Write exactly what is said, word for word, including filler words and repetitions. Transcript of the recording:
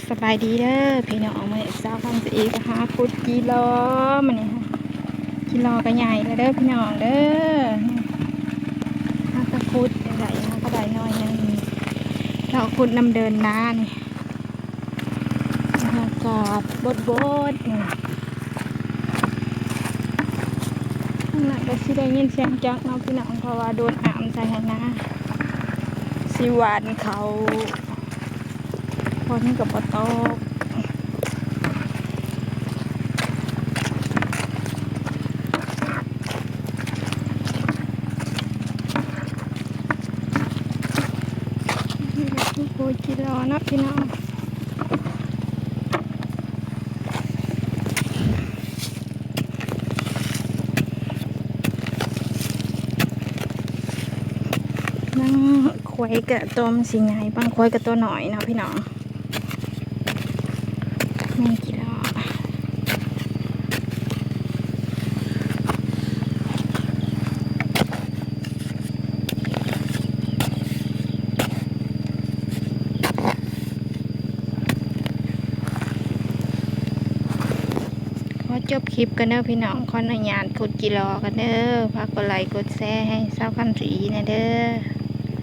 สบายดีเด้อพี่น้อง มื้อนี้สาวคำศรีก็หาขุดจิหล่อ มื้อนี้หาจิหล่อก็ใหญ่แล้วเด้อพี่น้องเด้อ หากะขุดได้หาก็ได้น้อยหนึ่ง เลาะขุดนำเดินนานี่ บรรยากาศบดๆ นี่ นั่นก็สิได้ยินเสียงจักรเนาะพี่น้อง เพราะว่าโดดน้ำใส่ให้นา สิหว่านเขา ฝนก็บ่ตก โอ้ย จิหล่อเนาะพี่น้อง บางขวยกะโตมันสิใหญ่ บางขวยกะโตน้อยเนาะพี่น้อง นี่จิหล่อ ขอจบคลิปกันเด้อพี่น้อง ขออนุญาตขุดจิหล่อกันเด้อ ฝากกดไลค์กดแชร์ให้สาวคำศรีแหน่เด้อ